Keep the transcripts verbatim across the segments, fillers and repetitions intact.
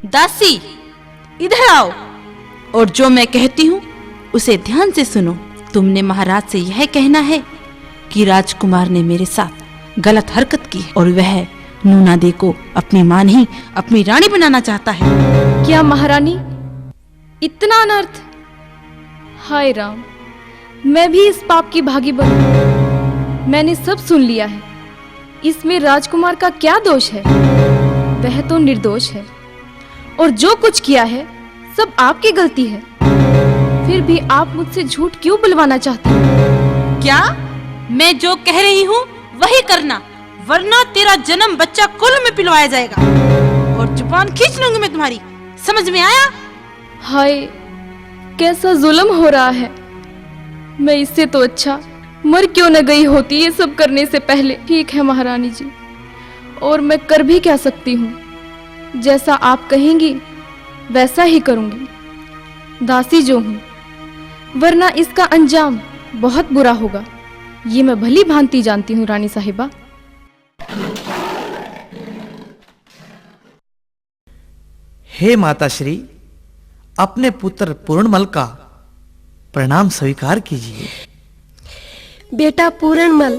दासी, इधर आओ और जो मैं कहती हूँ, उसे ध्यान से सुनो। तुमने महाराज से यह कहना है कि राजकुमार ने मेरे साथ गलत हरकत की है और वह नूना दे को अपनी माँ नहीं, अपनी रानी बनाना चाहता है। क्या महारानी, इतना अनर्थ? हाय राम, मैं भी इस पाप की भागी बनूं। मैंने सब सुन लिया है। इसमें राजकुमार का क्या दोष है? वह तो निर्दोष है। और जो कुछ किया है, सब आपकी गलती है। फिर भी आप मुझसे झूठ क्यों बुलवाना चाहते हैं? क्या मैं जो कह रही हूँ, वही करना, वरना तेरा जन्म बच्चा कुल में पिलवाया जाएगा और जुबान खींच लूंगी मैं तुम्हारी। समझ में आया? हाय, कैसा जुल्म हो रहा है। मैं इससे तो अच्छा मर क्यों न गई होती ये सब करने से पहले। ठीक है महारानी जी, और मैं कर भी क्या सकती हूँ? जैसा आप कहेंगी, वैसा ही करूँगी। दासी जो हूँ, वरना इसका अंजाम बहुत बुरा होगा, ये मैं भली भांति जानती हूँ, रानी साहिबा। हे माता श्री, अपने पुत्र पूर्णमल का प्रणाम स्वीकार कीजिए। बेटा पूरणमल,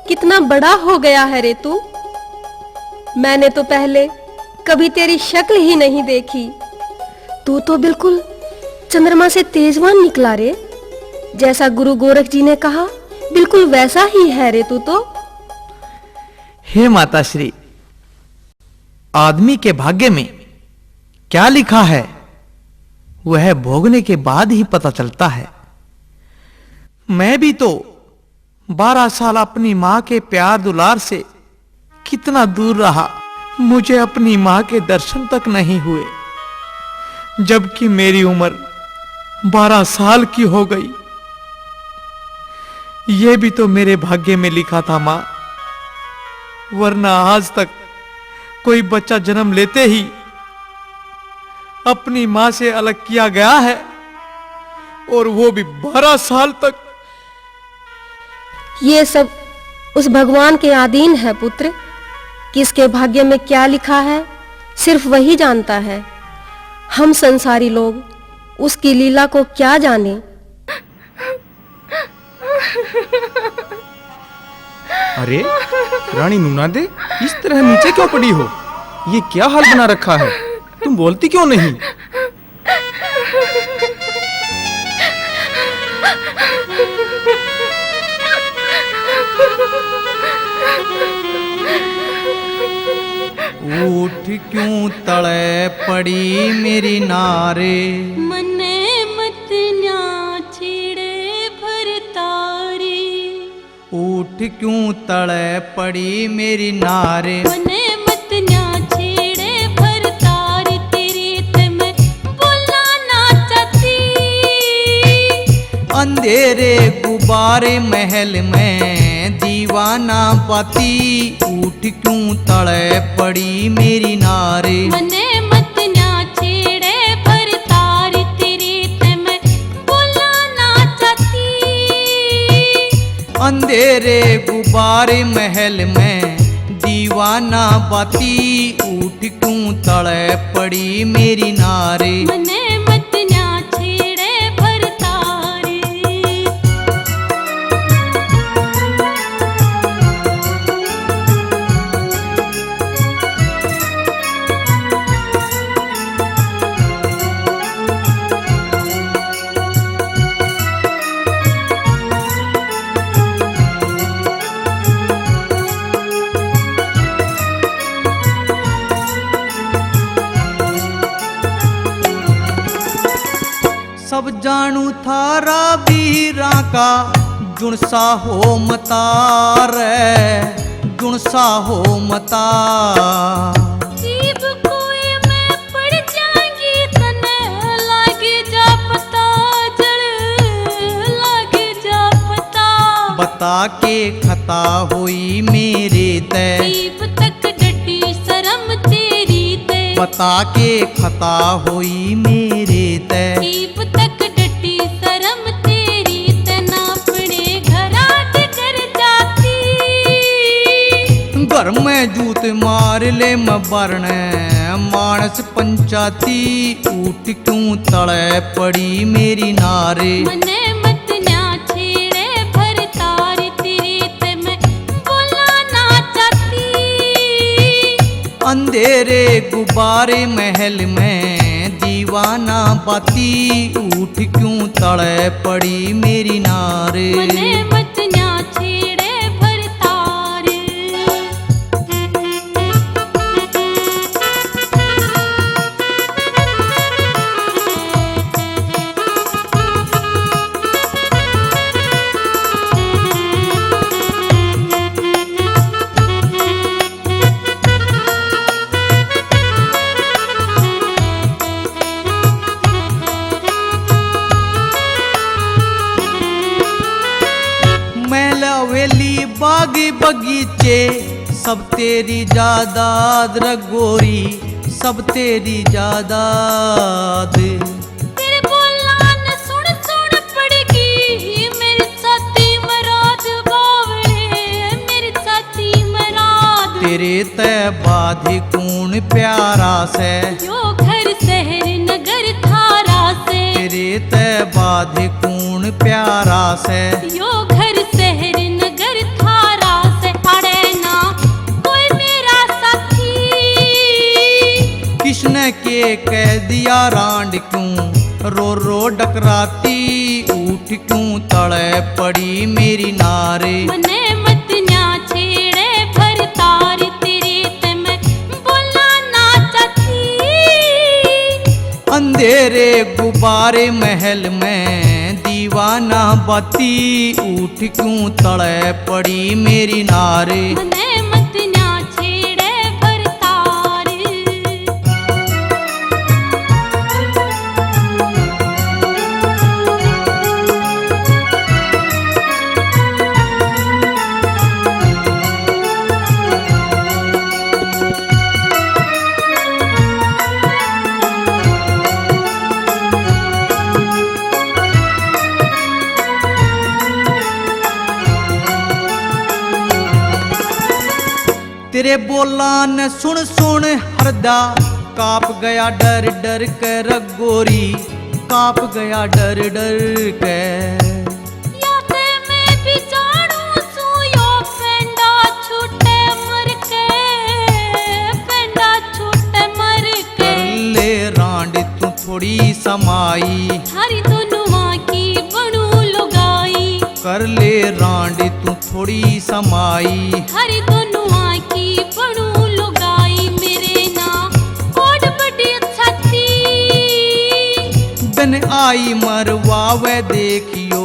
कितना बड़ा हो गया है रे तू। मैंने तो पहले कभी तेरी शक्ल ही नहीं देखी। तू तो बिल्कुल चंद्रमा से तेजवान निकला रे। जैसा गुरु गोरख जी ने कहा, बिल्कुल वैसा ही है रे तू तो। हे माता श्री, आदमी के भाग्य में क्या लिखा है, वह भोगने के बाद ही पता चलता है। मैं भी तो बारह साल अपनी माँ के प्यार दुलार से कितना दूर रहा, मुझे अपनी माँ के दर्शन तक नहीं हुए, जबकि मेरी उम्र बारह साल की हो गई। ये भी तो मेरे भाग्य में लिखा था माँ, वरना आज तक कोई बच्चा जन्म लेते ही अपनी माँ से अलग किया गया है, और वो भी बारह साल तक। ये सब उस भगवान के अधीन है पुत्र। किसके भाग्य में क्या लिखा है, सिर्फ वही जानता है। हम संसारी लोग उसकी लीला को क्या जाने। अरे रानी नूना दे, इस तरह नीचे क्यों पड़ी हो? ये क्या हाल बना रखा है? तुम बोलती क्यों नहीं? उठ क्यों तले पड़ी मेरी नारे। मने मत न्या छेड़े भरतारी। उठ क्यों तले पड़ी मेरी नारे। मने मत न्या छेड़े भरतारी, तेरी ते मैं बोला ना चाहती। अंधेरे गुब्बारे महल में दीवाना बाती। उठ क्यों तले पड़ी मेरी नारे। मने मत न्या छेड़े भरतारी, तेरी ते मैं बोला ना चाहती। अंधेरे गुब्बारे महल में दीवाना बाती। उठ क्यों तले पड़ी मेरी नारे। मने मत न्या छेड़े भरतारी। सब जानू थारा बीरा का, जुणसा हो मता रे, जुणसा हो मता। जीव कुएं में पड़ जाएगी, तने लागी जा पता, जल लागी जा पता। बता के खता होई मेरे ते। जीव तक डटी शर्म तेरी ते। बता के खता होई मेरे ते। जीव तक डटी शर्म तेरी ते, ना अपने घरा डर जाती। घर में जूत मार ले मैं बारणे, मानस पंचाती, उठ क्यों तले पड़ी मेरी नार। मने मत न्या छेड़े भरतार, तेरे ते मैं बोला ना चाहती। अंधेरे गुब्बारे महल में दीवाना बाती, उठ क्यों तले पड़ी मेरी नार। मने मत न्या छेड़े भरतार। महल हवेली बाग बगीचे, सब तेरी जायदाद रे गोरी, सब तेरी जायदाद। तेरे बोलां नै सुण सुण पड़गी मेरी छाती में रात बावले, मेरी छाती में रात। तेरे तै बाध कुण प्यारा सै, यो घर शहर नगर थारा सै। तेरे तै बाध कुण प्यारा सै, यो घर शहर नगर थारा सै। अड़े ना कोई मेरा साथी। किसने के कह दिया रांड क्यों रो रो डकराती, उठ क्यों तले पड़ी मेरी नार। मने मत न्या छेड़े भरतार, तेरे ते मैं बोला ना चाहती। अंधेरे गुब्बारे महल में दीवाना बाती, उठ क्यों तले पड़ी मेरी नार। मने मत न्या छेड़े भरतार। तेरे बोलां नै सुण सुण हरदा, कांप गया डर डर के रे गोरी, कांप गया डर डर के। या ते मैं भी जानू सूं यो पेंडा छूटे मर के, पेंडा छूटे मर के। कर ले रांड तू थोड़ी समाई, थारी दोनों आँखी बनू लुगाई। कर ले रांड तू थोड़ी समाई, थारी दोनों आँखी बनू लुगाई। मेरे ना ओढ़ बड़ी छाती। बन आई मरवावे देखियो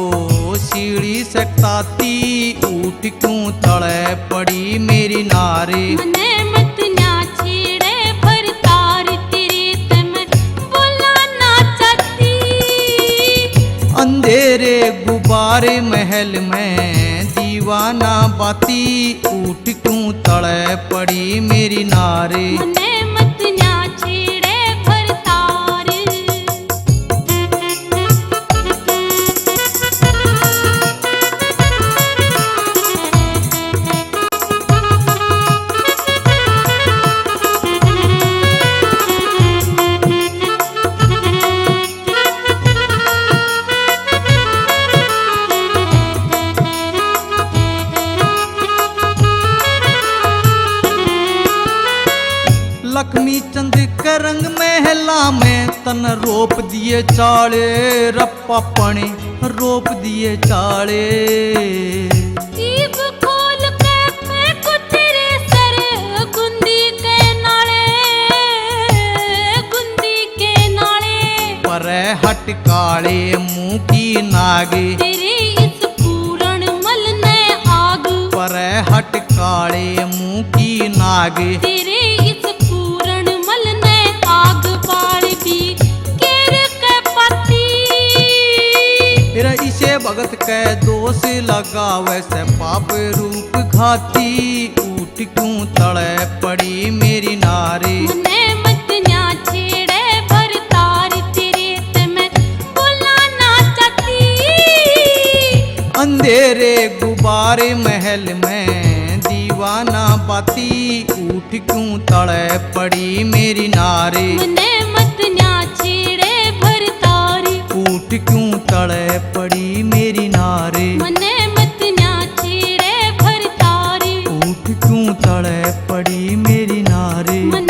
सीढ़ी से ताती, उठ क्यों तले पड़ी मेरी नार। मने मत न्या छेड़े भरतार, तेरे ते मैं बोला ना चाहती। अंधेरे गुब्बारे महल में दीवाना बाती, उठ क्यों तले पड़ी मेरी नार। मने मत न्या छेड़े भरतार। लक्ष्मी चंद के रंग महला में तन रोप दिए चाले, रे पापा ने रोप दिए चाले। जीभ खोल के फेंकू तेरे सर गुंदी के नाले, गुंदी के नाले। परे हट काले मुंह की नाग, तेरे इस पूरण मल ने आग। परे हट काले मुंह की नाग, तेरे इस पूरण मल ने आग। बाल भी केर के पाती। तेरा इसे भगत के दोष लगावे से पाप रूप घाती, उठ क्यों तले पड़ी मेरी नार। मने मत न्या छेड़े भरतार, तेरे ते मैं बोला ना चाहती। अंधेरे गुब्बारे महल में दीवा दीवाना बाती, उठ क्यों तले पड़ी मेरी नारी। मने मत न्या छेड़े भरतारी। उठ क्यों तले पड़ी मेरी नारी। मने मत न्या छेड़े भरतारी। उठ क्यों तले पड़ी मेरी नारी। मने